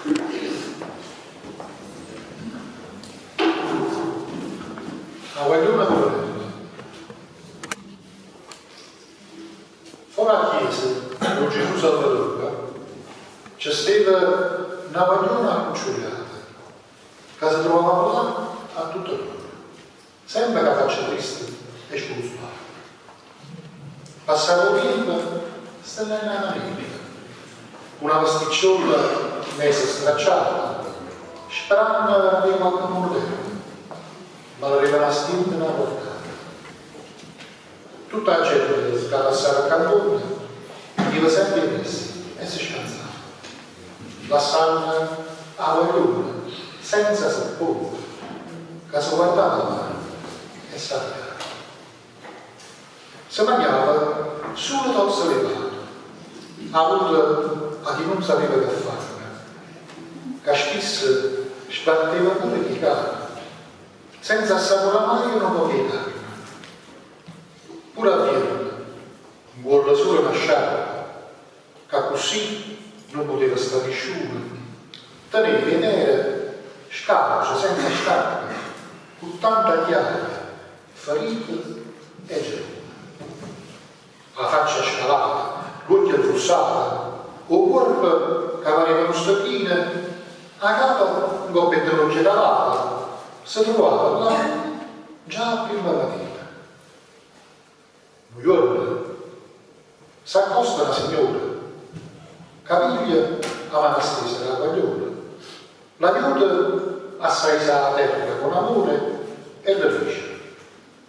A guagliona puverella. Fora 'a chiesa d' 'o Gesù Salvatore ce steva na guagliona accucciuliata ca se truvava là a tutte l'ore, sempe ca faccia triste e scunsulata. Passava 'o tiempo stennenno 'a manella, cu na vesticciolla meza stracciata, speranno 'e quacche murdello, ma le deva na stinta na portata. Tutta 'a gente ca passava ccà 'ntorno jeva sempe 'e pressa e se scanzava, lassanno 'a guagliona senza sepponta ca se guardava 'a mano e s'arriava. Se magnava sulo tozzole 'e pane, avute 'a chi nun sapeva che farne, ca spisso sbatteva pure chi cane, senza assapurà maje nu poco 'e carne. Pure a vierno, 'ncuollo sulo na sciarpa, ca accussì nun puteva sta nisciuno, teneva 'e pere scauze, senza scarpe, cu tanta chiaia, ferite e gelune. 'A faccia scalata, ll'uocchie 'nfussate, 'o cuorpo ca pareva nu stecchino, 'a capa 'ncopp' 'e ddenocchie calata, se truvava llà già a primma matina. Nu juorno s'accosta na signora ca piglia 'a mano stesa d' 'a guagliona, l'aiuta a s'aisà 'a terra con amore e le dice,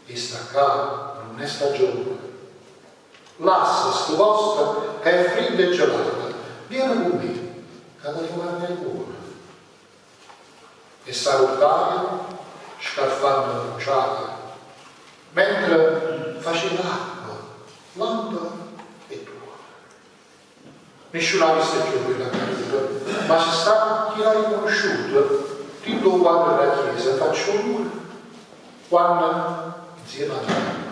Chesta ccà nun è stagione. Lassa stu posto ca è friddo e gelato, viene cu me ca te truvarrai buono. E s' 'a purtaje scarfanno 'a cucciata, mentre faceva acqua, lampe e tuono. Nisciuno 'a vista cchiù quella creatura, ma ce sta chi l'ha riconosciuta dint' 'o quadro d' 'a chiesa 'nfaccia 'o muro, quanno, 'nzieme a n'ata.